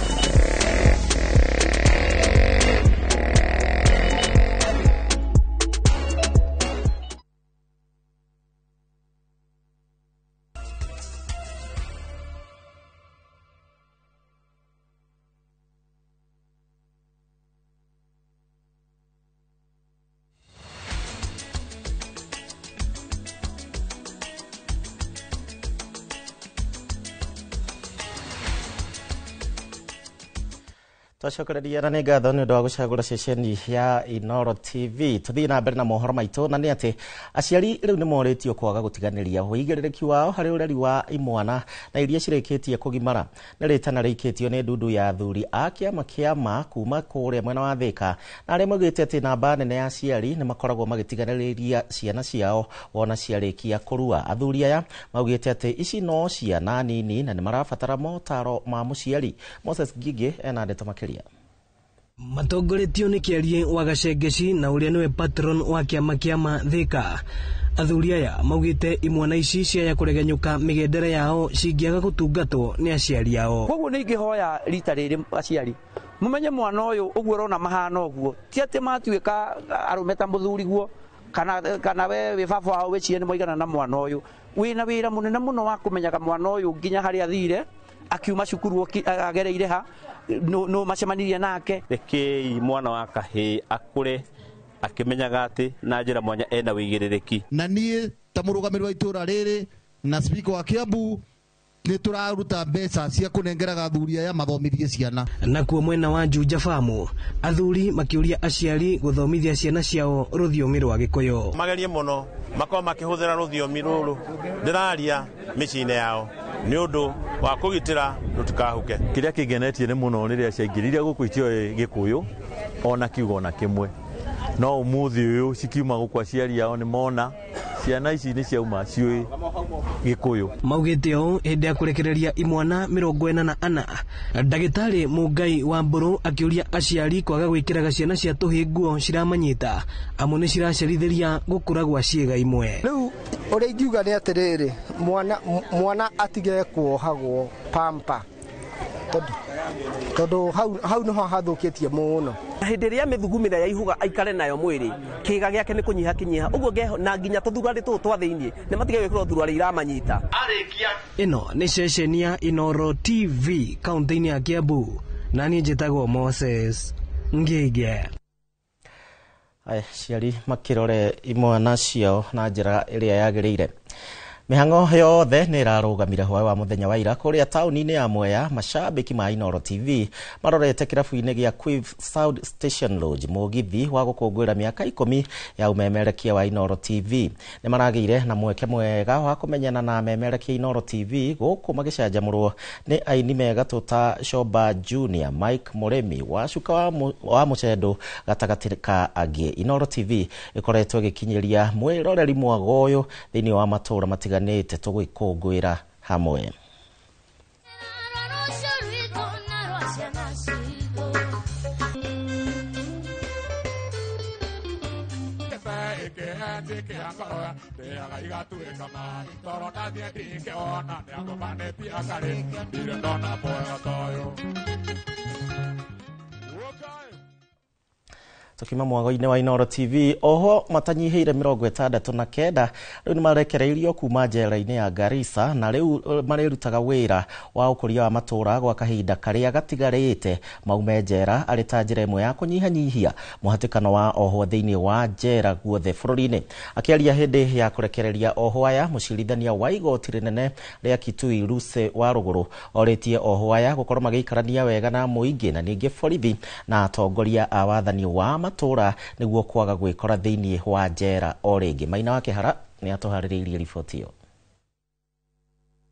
Twacokereria na nĩ ngatho nĩ ũndũ wa gũcagũra ceceni ya Inooro TV. Tũthiĩ na mbere na mohoro maitũ, na nĩ atĩ aciari rĩu nĩ morĩtio kwaga gũtiganĩria ũigĩrĩrĩki wao harĩ ũreri wa imwana na iria cirĩkĩtie kũgimara. Nĩ rĩtana rĩikĩtio nĩ ndundu ya athuri a kĩama kĩama kuma kũrĩa mwena wa Thĩka, na arĩa maugĩte atĩ namba nene ya aciari nĩ makoragwo magĩtiganĩria ciana ciao wona ciarĩkia kũrua. Athuri aya maugĩte atĩ ici no ciana nini na nĩ marabatara motaro ma mũciari. Moses Ngigĩ ena ndeto makĩria. Matongoretio nĩ kĩarie wa Gacengeci na ũrĩa nĩwe patron wa kĩama kĩama Thĩka. Athuri aya maugĩte imwana ici ciaya kũregenyũka mĩgendere yao cingĩaga gũtungatwo nĩ aciari ao. Koguo nĩ ingĩhoya rita rĩrĩ aciari mumenye mwana ũyũ ũguo ũrona mahana ũguo ti atĩ matuĩka arũme ta mũthuri guo kana we wĩ baba wao wĩcirie nĩ mwaigana na mwana ũyũ. Wĩna wĩra mũnene mũno wa kũmenyaga mwana ũyũ nginya harĩa athire akiuma cukuru agereire ha no macemanirie nake. Rekei mwana wa kahĩĩ akũre akĩmenyaga atĩ na njĩra mwanya ena wĩigĩrĩrĩki. Na niĩ ta mũrũgamĩrĩri wa itũra rĩrĩ na speaker wa Kiambu nĩ tũraruta mbeca cia kũnengeraga athuri aya mathomithie ciana. Nakuo mwena wa Juja Famu, athuri makĩũria aciari gũthomithia ciana ciao rũthiomi rwa Gĩkũyũ. Magerie mũno makorwo makĩhũthĩra rũthiomi rũrũ ndĩraria mĩciĩ-inĩ yao nĩ ũndũ wa kũgitĩra rũtikahuke. Kĩrĩa kĩngenetie nĩ mũno rĩrĩa ciaingĩrire gũkũ itioĩ Gĩkũyũ ona kiugo ona kĩmwe, no ũmũthĩ ũyũ cikiuma gũkũ aciari ao nĩ mona ciana ici nĩ ciauma ciũĩ Gĩkũyũ. Maugĩte ũũ hĩndĩ ya kũrekereria imwana 44. Ndagĩtarĩ Mũngai wa Mbũrũ akĩũria aciari kwaga gwĩkĩraga ciana cia tũhĩ nguo ciramanyita amu nĩ ciracerithĩria gũkũra gwa ciĩga imwe. Rĩu ũrĩa ingiuga nĩ atĩrĩrĩ, mwana atige kuohagwo pampa tondũ hau nĩho hathũkĩtie mũno. Hĩndĩ ĩrĩa mĩthugumĩre ya ihuga aikare nayo mwĩrĩ, kĩga gĩake nĩ kũnyiha kĩnyiha ũguo ngeho na nginya tũthurarĩ tũtũ twa thĩinĩ nĩ matige gwĩkĩrwo thuruarĩ iramanyita. Ĩno nĩ ceceni ya Inooro TV kaunti-inĩ ya Kiambu. Na niĩ njĩtagwo Moses Ngige. Aya, ciari makĩrore imwana ciao na njĩra ĩrĩa yagĩrĩire. Mĩhang'o yothe nĩ ĩrarũgamire hwaĩ wa mũthenya wa ira kũrĩa taũni-inĩ ya Mwea. Macambĩki ma Inooro TV marorete kĩrabu-inĩ gĩa Quiv Sound Station Lodge mũgithi wa gũkũngũĩra mĩaka 10 ya ũmemerekia wa Inooro TV. Nĩ maragĩire na mweke mwega wa kũmenyana na amemerekia Inooro TV gũkũ magĩcanjamũrwo nĩ aini megatũ ta Shoba Junior, Mike Mũrĩmi, Wacuka wa Mũcendo gatagatĩ ka angĩ. Inooro TV ĩkoretwo ĩgĩkinyĩria mwĩroreri mwago ũyũ thĩinĩ wa matũũra matiganĩte tũgĩkũngũĩra hamwe. Tukima mwago-inĩ wa Inooro TV, oho matanyihĩire 69 rĩu nĩ marekereirio kuma njera-inĩ ya Garissa na rĩu marĩrutaga wĩra wa ũkũria wa matũũra gwa kahinda karĩa gatigarĩte maume njera arĩ ta njĩra ĩmwe ya kũnyihanyihia mũhatĩkano wa ohwo thĩinĩ wa njera guothe bũrũri-inĩ. Akĩaria hĩndĩ ya kũrekereria ohwo aya, mũcirithania wa igoti rĩnene rĩa Kitui Lucy Warũgũrũ orĩtie ohwo aya gũkorwo magĩikarania wega na mũingĩ na ningĩ borithi na atongoria a wathani wa matũũra nĩguo kwaga gwĩkora thĩinĩ wa njera o rĩngĩ. Maina wa Kĩhara nĩ atũharĩrĩirie riboti ĩyo.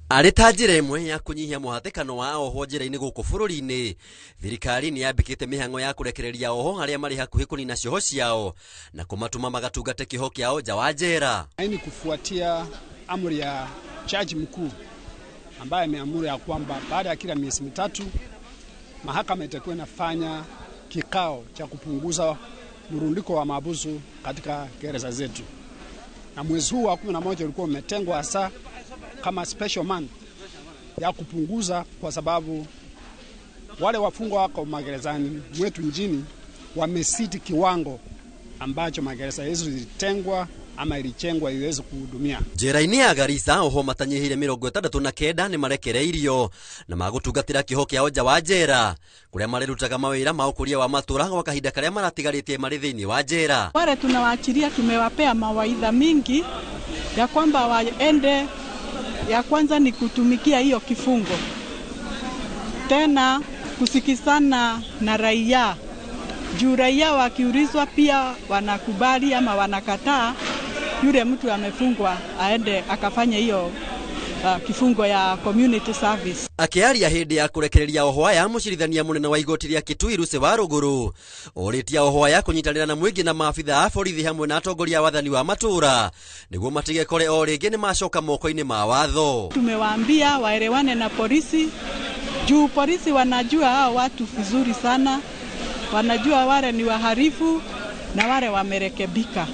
Arĩ ta njĩra ĩmwe ya kũnyihia mũhatĩkano wa ohwo njĩra-inĩ gũkũ bũrũri-inĩ, thirikari nĩ yambĩkĩte mĩhang'o ya kũrekereria oho arĩa marĩ hakuhĩ kũnina cioho ciao na kũmatũma magatungate kĩoho kĩao nja wa njera. Hii ni kufuatia amri ya jaji mkuu ambaye ameamuru ya kwamba baada ya kila miezi 3 mahakama itakuwa inafanya kikao cha kupunguza mrundiko wa mahabusu katika gereza zetu. Na mwezi huu wa 11 ulikuwa umetengwa hasa kama special month ya kupunguza, kwa sababu wale wafungwa wako magerezani mwetu nchini wamesiti kiwango ambacho magereza hizo zilitengwa ama ilichengwa iweze kuhudumia. Njera-inĩ ya Garissa oho matanyihĩire 69 nĩ marekereirio na magũtungatĩra kĩoho kĩao nja wa njera kũrĩa marĩrutaga mawĩra ma ũkũria wa matũũra gwa kahinda karĩa maratigarĩtie marĩ thĩinĩ wa njera. Wale tunawaachilia tumewapea mawaidha mingi ya kwamba waende, ya kwanza ni kutumikia hiyo kifungo, tena kusikizana na raia juu raia wakiulizwa pia wanakubali ama wanakataa, yule mtu amefungwa aende akafanye hiyo kifungo ya community service. Akĩaria hĩndĩ ya kũrekereria oho aya, mũcirithania mũnene wa igoti rĩa Kitui Lucy Warũgũrũ orĩtie oho aya kũnyitanĩra na mũingĩ na maabitha a borithi hamwe na atongoria a wathani wa matũũra nĩguo matigekore o rĩngĩ nĩ macoka moko-inĩ ma watho. Tumewaambia waelewane na polisi juu polisi wanajua hao watu vizuri sana, wanajua wale ni waharifu na wale wamerekebika.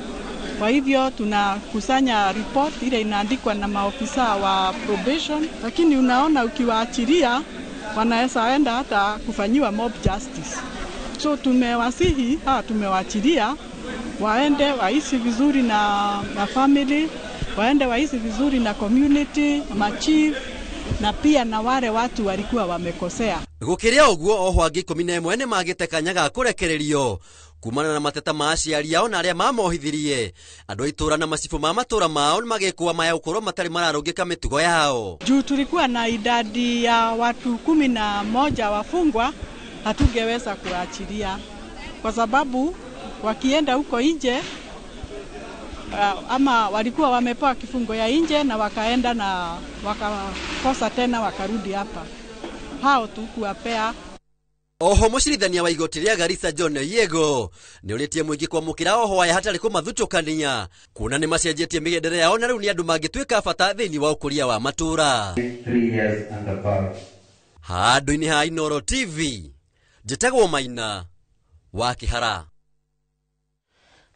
Kwa hivyo tunakusanya report ile inaandikwa na maofisa wa probation, lakini unaona ukiwaachilia wanaweza enda hata kufanyiwa mob justice. So tumewasihi, tumewaachilia waende waishi vizuri na family, waende waishi vizuri na community, machief na pia na wale watu walikuwa wamekosea. Gũkĩrĩ ũguo oho angĩ 11 nĩ magĩte kanya ga kũrekererio kumana na mateta ma aciari ao na arĩa mamohithirie. Andũ a itũũra na macibũ ma matũũra mao nĩmagĩkũa maya gũkorwo matarĩ mararũngĩka mĩtugo yao. Juu tulikuwa na idadi ya watu 11 wafungwa, hatungeweza kuachilia kwa sababu wakienda huko nje ama walikuwa wamepewa kifungo ya nje na wakaenda na wakakosa tena wakarudi hapa, hao tu kuwapea. Oho mũcirithania wa igoti rĩa Garissa John Yego nĩũrĩtie mũingĩ kwamũkĩra oho aya hatarĩ kũmathutũkania kuona nĩ macenjetie mĩgendere yao na rĩu nĩ andũ mangĩtuĩka bata thĩinĩ wa ũkũria wa matũũra. Handũ-inĩ ha Inooro TV, njĩtagwo Maina wa Kĩhara.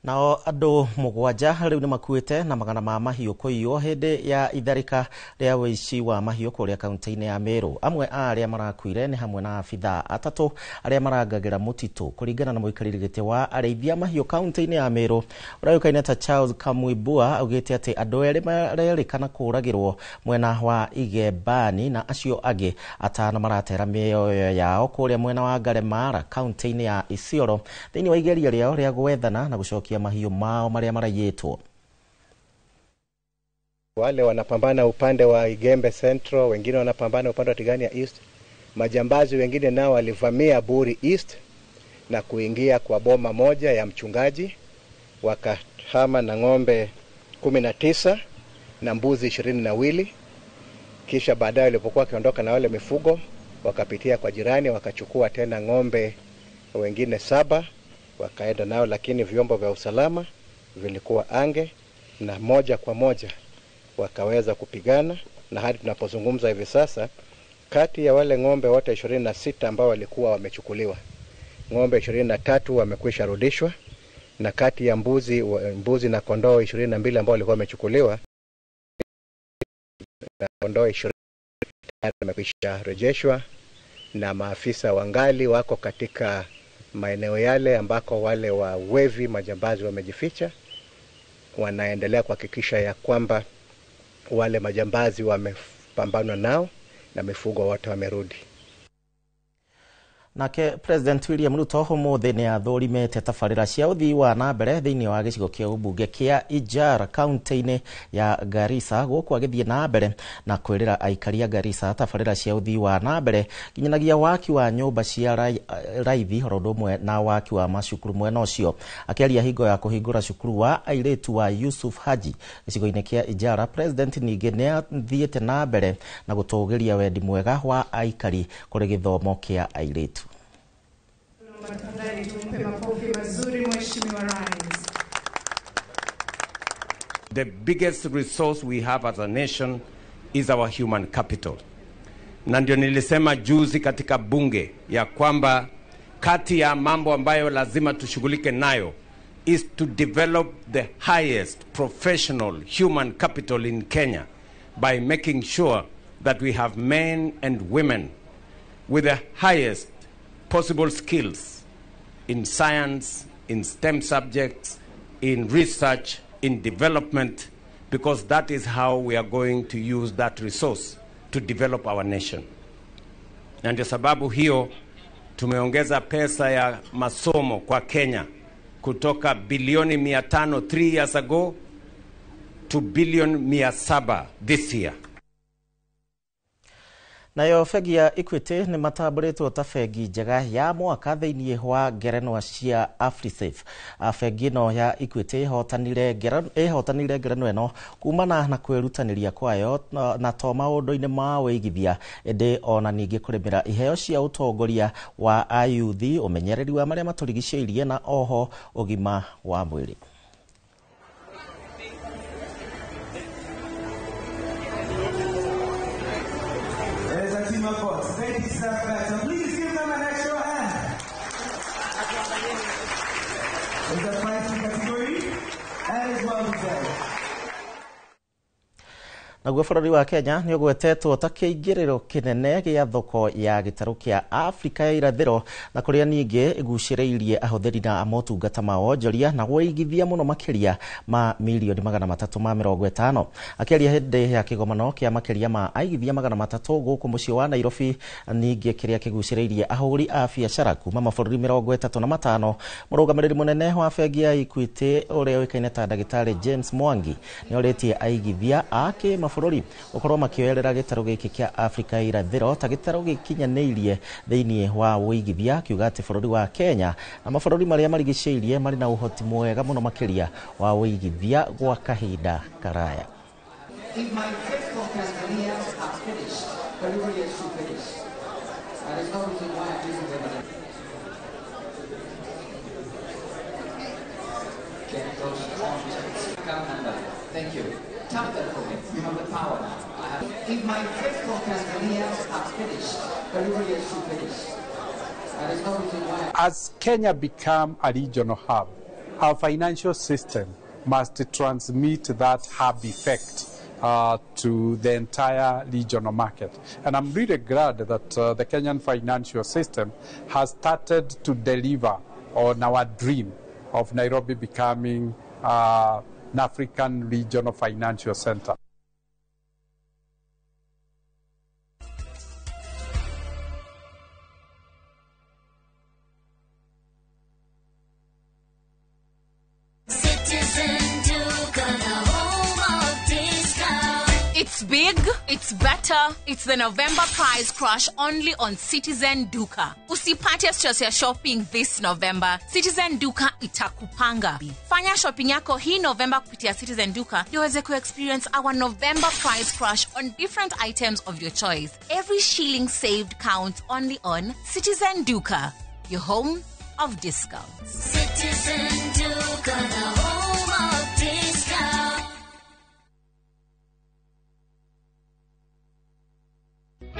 Nao andũ 7 rĩu nĩ makuĩte na magana ma mahiũ kũiywo hĩndĩ ya itharĩka rĩa ũici wa mahiũ kũrĩa kaunti-inĩ ya Meru. Amwe a arĩa marakuire nĩ hamwe na abithaa 3 arĩa marangagĩra mũtitũ, kũringana na mũikarĩri gĩtĩ wa arĩithia mahiũ kaunti-inĩ ya Meru ũrĩa ũĩkaine ta Charles Kamwibua. Augĩte atĩ andũ 2 marerĩkana kũũragĩrwo mwena wa Igembani na acio angĩ 5 maratera mĩoyo yao kũrĩa mwena wa Ngaremara kaunti-inĩ ya Isiolo thĩinĩ wa igeria rĩao rĩa gwethana na gũcokia mahiũ mao marĩa marayĩtwo. Wale wanapambana upande wa Igembe Central, wengine wanapambana upande wa Tigania East. Majambazi wengine nao walivamia Buri East na kuingia kwa boma moja ya mchungaji, wakahama na ng'ombe 19 na mbuzi 22. Kisha baadaye walipokuwa wakiondoka na wale mifugo, wakapitia kwa jirani wakachukua tena ng'ombe wengine 7 wakaenda nao, lakini vyombo vya usalama vilikuwa ange na moja kwa moja wakaweza kupigana, na hadi tunapozungumza hivi sasa kati ya wale ng'ombe wote 26 ambao walikuwa wamechukuliwa, ng'ombe 23 wamekwisha rudishwa, na kati ya mbuzi na kondoo 22 ambao walikuwa wamechukuliwa, na kondoo 20 wamekwisha rejeshwa, na maafisa wangali wako katika maeneo yale ambako wale wa wevi majambazi wamejificha. Wanaendelea kuhakikisha ya kwamba wale majambazi wamepambanwa nao na mifugo wote wamerudi. Nake President William Ruto ũmũthĩ nĩ athũrimĩte tabarĩra cia ũthii wa na mbere thĩinĩ wa gĩcigo kĩa ũmbunge kĩa Ijara kaunti-inĩ ya Garissa, gũkũ agĩthiĩ na mbere na kwĩrĩra aikari a Garissa tabarĩra cia ũthii wa na mbere nginyanagia waki wa nyũmba cia raithi oro ũndũ ũmwe na waki wa macukuru mwena ũcio. Akĩaria hingo ya kũhingũra cukuru wa airĩtu wa Yusuf Haji gĩcigo-inĩ kĩa Ijara, President ningĩ nĩ athiĩte na mbere na gũtũgĩria wendi mwega wa aikari kũrĩ gĩthomo kĩa airĩtu. The biggest resource we have as a nation is our human capital. Na ndio nilisema juzi katika bunge ya kwamba kati ya mambo ambayo lazima tushughulike nayo is to develop the highest professional human capital in Kenya by making sure that we have men and women with the highest possible skills in science, in STEM subjects, in research, in development, because that is how we are going to use that resource to develop our nation. Na ndio sababu hiyo tumeongeza pesa ya masomo kwa Kenya kutoka bilioni 500 3 years ago to bilioni 700 this year. Nayo bengi ya Equity nĩ matambũrĩtwo ta bengi njega ya mwaka thĩinĩ wa ngerenwa cia AfriSafe. Bengi ĩno ya Equity ĩhotanire ngerenwa ĩno kumana na kwĩrutanĩria kwayo na to maũndũ-inĩ ma wĩigithia ĩndĩ ona ningĩ kũrĩmĩra iheo cia ũtongoria wa ayuthi, ũmenyereri wa marĩa matũrigicĩirie na oho ũgima wa mwĩrĩ. Please give them an extra hand. In the pricing category, and as well deserved. Naguo bũrũri wa Kenya nĩ ũgwetetwo ta kĩingĩrĩro kĩnene gĩa thoko ya gĩtarũ kĩa Afrika ya irathĩro na kũrĩa ningĩ ĩgucĩrĩirie ahũthĩri na motungata ma wonjoria na wũigithia mũno makĩria ma mirioni 350. Akĩaria hĩndĩ ya kĩgomano kĩa makĩria ma aigithia 300 gũkũ mũciĩ wa Nairobi, ningĩ kĩrĩa kĩgucĩrĩirie ahũri a biacara kuma mabũrũri 35, mũrũgamĩrĩri mũnene wa bengi ya Equity ũrĩa ũĩkaine ta ndagĩtarĩ James Mwangi nĩ orĩtie aigithia a kĩmabũrũri gũkorwo makĩoerera gĩtarũ gĩkĩ kĩa Afrika irathĩro ta gĩtarũ gĩkinyanĩirie thĩinĩ wa wũigithia, akiuga atĩ bũrũri wa Kenya na mabũrũri marĩa marigicĩirie marĩ na ũhoti mwega mũno makĩria wa wũigithia gwa kahinda karaya. Thank you. Tap that for me. You have the power now. If my faithful Tanzanians are finished, everybody else should finish. And there's no reason why. As Kenya become a regional hub, Our financial system must transmit that hub effect to the entire regional market. And I'm really glad that the Kenyan financial system has started to deliver on our dream of Nairobi becoming an African regional financial center. Citizen Duka, the home of discount. It's big, it's better, it's the November price crash only on Citizen Duka. Usipate stress ya shopping this November. Citizen Duka itakupanga. Fanya shopping yako hii November kupitia Citizen Duka ndio uweze ku-experience our November price crash on different items of your choice. Every shilling saved counts only on Citizen Duka, your home of discounts. Citizen Duka, the home of discount.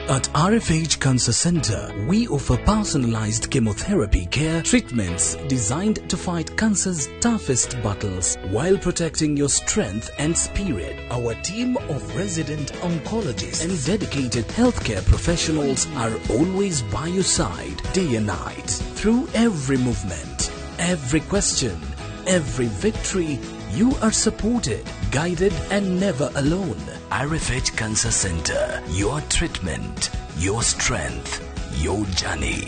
At RFH Cancer Center, we offer personalized chemotherapy care treatments designed to fight cancer's toughest battles while protecting your strength and spirit. Our team of resident oncologists and dedicated healthcare professionals are always by your side, day and night, through every movement, every question, every victory. You are supported, guided, and never alone. RFH Cancer Center, your treatment, your strength, your journey.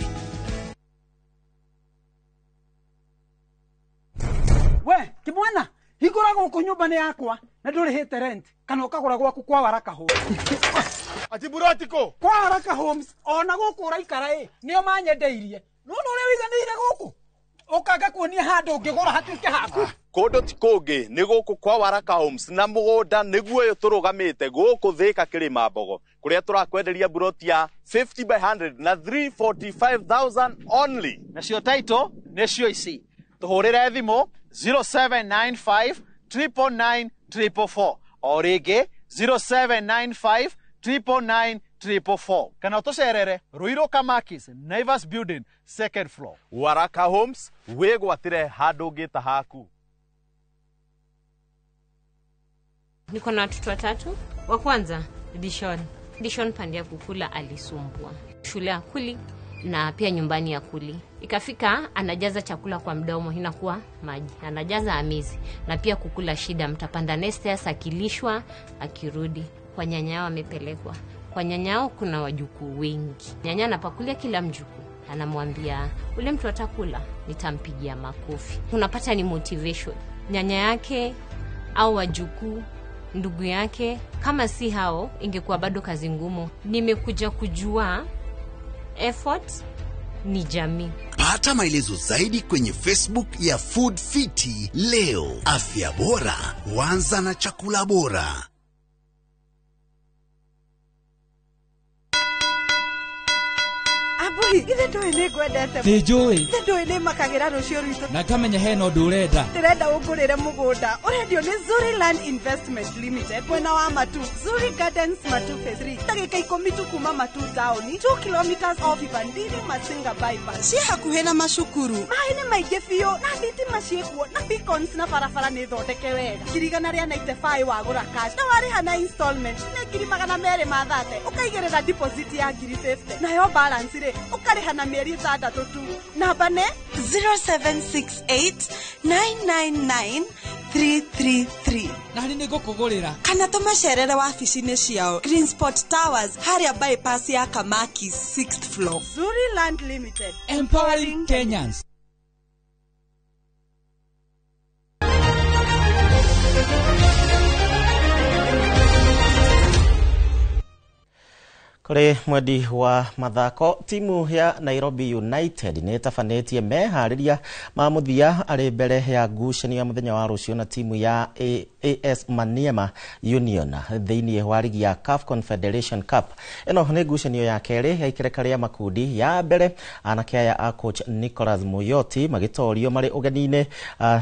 We kimwana hingũra gũkũ nyũmba nĩ yakwa na ndũrĩhĩte rent kana ũkagũra gwaku kwa Waraka Homes. Ati burotiko kwa Waraka Homes ona gũkũ ũraikara ĩ nĩo manyendeirie nĩwona ũrĩa wĩiganĩire gũkũ ũkanga kuonia handũ ũngĩgũra hatuĩke haku. Kũndũ ti kũngĩ nĩ gũkũ kwa Waraka Homes na mũgũnda nĩguo ũyũ tũrũgamĩte gũkũ Thĩka Kĩrĩma Mbogo kũrĩa tũrakwenderia buroti ya 50 by 100 na 345,000 only. Nacio title nĩcio ici tũhũrĩre thimũ 0795 999 444 o rĩngĩ 0795 999 444 kana ũtũcerere Ruiru Kamakis Naivas Building second floor. Waraka Homes wĩgwatĩre handũ ũngĩta haku. Niko na watoto watatu. Wa kwanza Dishon. Dishon pande ya kukula alisumbua. Shule akuli na pia nyumbani akuli. Ikafika anajaza chakula kwa mdomo inakuwa maji. Anajaza amizi na pia kukula shida, mtapanda nesters akilishwa akirudi. Kwa nyanya yao amepelekwa. Kwa nyanya yao kuna wajukuu wengi. Nyanya anapakulia kila mjukuu. Anamwambia ule mtu atakula nitampigia makofi. Unapata ni motivation. Nyanya yake au wajukuu, ndugu yake, kama si hao ingekuwa bado kazi ngumu. Nimekuja kujua effort ni jamii. Pata maelezo zaidi kwenye Facebook ya Food Fiti leo. Afya bora huanza na chakula bora. Abui, ithe ndũĩ nĩ ngwendete. Ndĩnjũĩ. Ithe ndũĩ nĩ makagĩra rũciũ rwitũ. Na ngamenya hena ũndũ ũrenda. Ndĩrenda ũngũrĩre mũgũnda. Ũrendio nĩ Zuri Land Investment Limited mwena wa Matu. Zuri Gardens Matu Phase 3. Ndagĩka 10 tu kuma Matu town, 2 kilometers off Ibandini Masinga bypass. Ciĩ hakuhĩ na macukuru. Maĩ nĩ maingĩ biũ na thitima ciĩkuo na beacons na barabara nĩ thondeke wega. 195 wagũra cash na warĩha na installment nĩ 230 ũkaigĩrĩra deposit ya 50 nayo balance rĩ ũkarĩha na mĩeri 6 tu. Namba nĩ 0768 999 333. Na nĩ ngũkũgũrĩra. Kana tũmacerere wabici-inĩ ciao Green Spot Towers harĩa bypass ya Kamaki 6th floor. Zuri Land Limited, empowering Kenyans. Kũrĩ mwendi wa mathako, timu ya Nairobi United nĩ ĩtabanĩtie meharĩria ma mũthia arĩ mbere ya ngucanio ya mũthenya wa rũciũ na timu ya AS Maniema Union thĩinĩ wa rigi ya CAF Confederation Cup. Ĩno nĩ ngucanio ya kerĩ ya ikereka rĩa makundi ya mbere. Anake aya a coach Nicholas Muyoti magĩtorio marĩ ũgeni-inĩ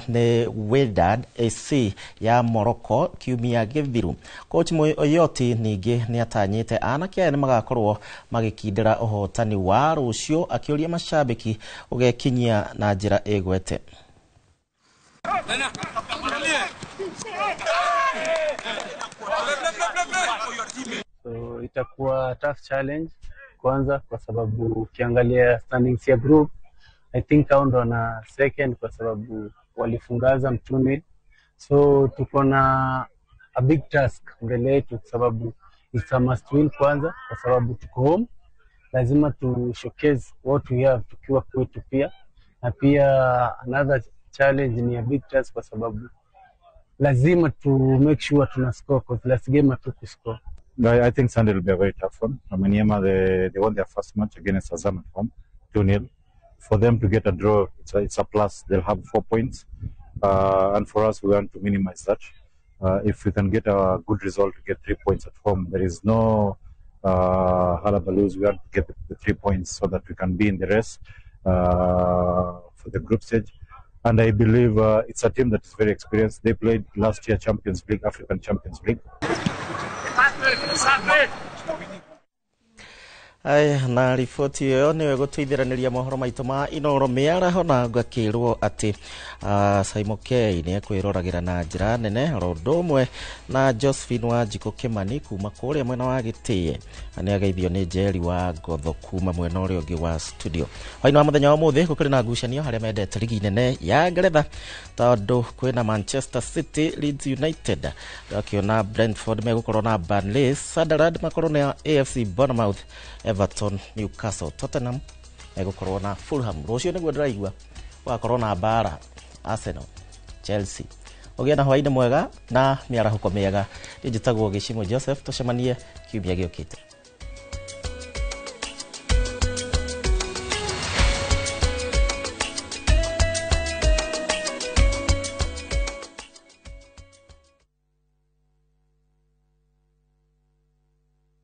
nĩ Wydad AC ya Morocco kiumia gĩthiru. Coach Muyoti ningĩ nĩ atanyĩte anake aya nĩ magakorwo magĩkindĩra ũhotani wa rũciũ, akĩũria mashabiki ũgekinyia na njĩra ĩgwete. So itakuwa tough challenge kwanza, kwa sababu ukiangalia standings ya group, I think hao ndo wana second kwa sababu walifunga Azam 2-0. So tuko na a big task mbele yetu kwa sababu it's a must win kwanza, kwa sababu tuko home, lazima tu showcase what we have tukiwa kwetu pia. Na pia another challenge ni a big task kwa sababu lazima tu make sure tuna score, because last game hatukuscore. I think Sunday will be a very tough one. Maniema, they won their first match against Azam at home, 2-0. For them to get a draw, it's a plus. They'll have 4 points. And for us, we want to minimize that. If we can get a good result to get 3 points at home, there is no hullabaloos. We want to get the 3 points so that we can be in the race for the group stage. And I believe it's a team that is very experienced. They played last year Champions League, African Champions League. Aya, na riboti ĩyo nĩyo ĩgũtũithĩranĩria mohoro maitũ ma Inoro mĩaraho, na ngakĩrwo atĩ Simon K nĩ ekwĩroragĩra na njĩra nene oro ũndũ ũmwe na Josephine Wanjikũ Kĩmani kuma kũrĩa mwena wa Gĩtĩe, na nĩ ageithio nĩ Njeri wa Ngotho kuma mwena ũrĩa ũngĩ wa studio. Hwaĩ-inĩ wa mũthenya wa ũmũthĩ gũkĩrĩ na ngucanio harĩa mendete ligi nene ya Ngeretha, tondũ kwĩna Manchester City, Leeds United, ndakĩona Brentford megũkorwo na Burnley, Sunderland makorwo na AFC Bournemouth, Everton, Newcastle, Tottenham megũkorwo na Fulham. Rũciũ nĩguo ndĩraigua gũgakorwo na mbara Arsenal, Chelsea. Ũgĩe na hwaĩ-inĩ mwega na mĩarahũko mĩega. Niĩ njĩtagwo Gĩcimũ Joseph, tũcemanie kiumia gĩũkĩte.